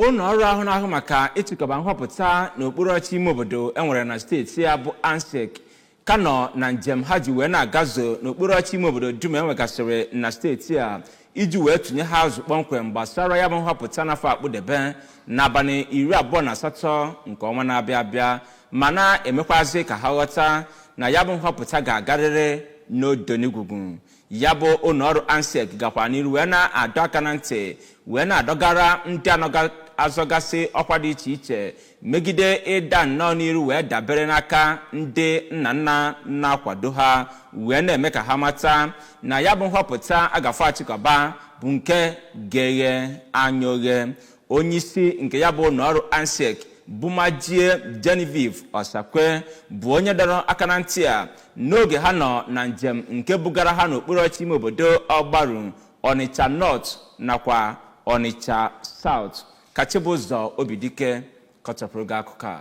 Ụlọ ọrụ ahụ na-ahụ maka ịchịkọba nhọpụta n'okpuru ọchịchị ime obodo enwere na steeti ya bụ ANSIEC ka nọ na njem ha ji wee na-agazo n'okpuru ọchịchị ime obodo dum enwegasịrị na steeti a iji wee tụnye ha azụ kpọmkwem gbasara ya bụ nhọpụta n'afọ akpụdebe n'abalị 28 nke ọnwa na-abịa abịa, ma na-emekwazị ka ha ghọta na ya bụ nhọpụta ga-agarịrị n'odonigwugwu. Ya bụ ụlọọrụ ANSIEC gakwa n'iru wee na-adọ aka na ntị wee na-adọgara ndị azọgasị ọkwa dị iche iche megide ịda nnọọ n'iru wee dabere n'aka ndị nna nna na-akwado ha, wee na-eme ka ha mata na ya bụ nhọpụta agafe achịkọba bụ nke ga-eghe anya oghe. Onyeisi nke ya bụ ụlọọrụ ANSIEC bụ Majie Genevieve Osakwe bụ onye dọrọ aka na ntị a n'oge ha nọ na njem nke bugara ha n'okpuru ọchịchị ime obodo Ọgbaru, Ọnịcha North nakwa Ọnịcha South. Ka Chibụzọ Obidike kọchapụrụ gị akụkọ a.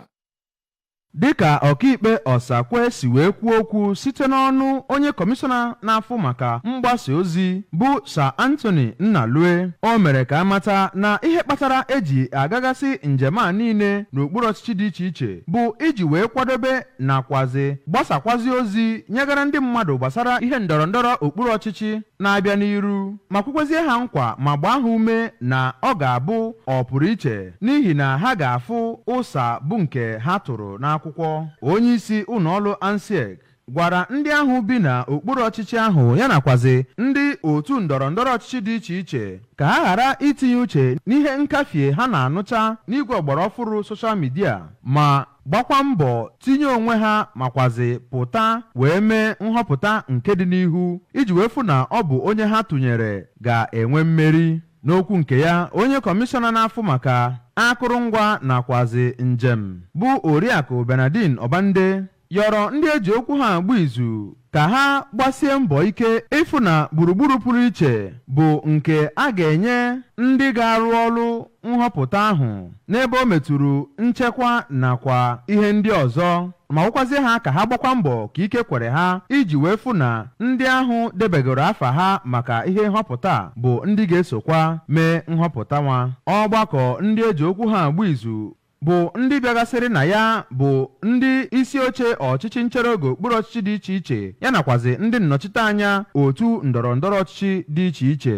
Dịka ọkaikpe Osakwe si wee kwuo okwu site n'ọnụ onye kọmishọna na-afụ maka mgbasa ozi bụ Sir Anthony Nnalue, o mere ka amata na ihe kpatara eji agagasị njem a niile n'okpuru ọchịchị dị iche iche bụ iji wee kwadobe nakwazi gbasakwazi ozi nyegara ndị mmadụ gbasara ihe ndọrọndọrọ okpuru ọchịchị na-abịa n'iru, ma kwekwezie ha nkwa ma gbaa ha ume na ọ ga-abụ ọ pụrụ iche n'ihi na ha ga-afụ ụsa bụ nke ha tụrụ n'akwụkwọ. Onye isi ụlọọrụ ANSIEC gwara ndị ahụ bi na okpuru ọchịchị ahụ ya nakwazi ndị otu ndọrọ ndọrọ ọchịchị dị iche iche ka ha ghara itinye uche n'ihe nkafie ha na-anụcha n'igwe ọgbara ọfụrụ social media, ma gbakwa mbọ tinye onwe ha makwazi pụta wee mee nhọpụta nke dị n'ihu iji wee fụ na ọ bụ onye ha tụnyere ga-enwe mmeri. N'okwu nke ya, onye kọmishọna na-afụ maka akụrụngwa nakwazi njem bụ Oriakụ Bernardine Ọbande yọrọ ndị eji okwu ha agba izu ka ha gbasie mbọ ike ịfụ na gburugburu pụrụ iche bụ nke a ga-enye ndị ga-arụ ọrụ nhọpụta ahụ n'ebe o metụrụ nchekwa nakwa ihe ndị ọzọ, ma gwakwazie ha ka ha gbakwa mbọ ka ike kwere ha iji wee fụ na ndị ahụ debegoro afa ha maka ihe nhọpụta bụ ndị ga-esokwa mee nhọpụta nwa. Ọgbakọ ndị eji okwu ha agba izu bụ ndị bịagasịrị na ya bụ ndị isi oche ọchịchị nchere oge okpuru ọchịchị dị iche iche ya nakwazi ndị nnọchiteanya otu ndọrọ ndọrọ ọchịchị dị iche iche.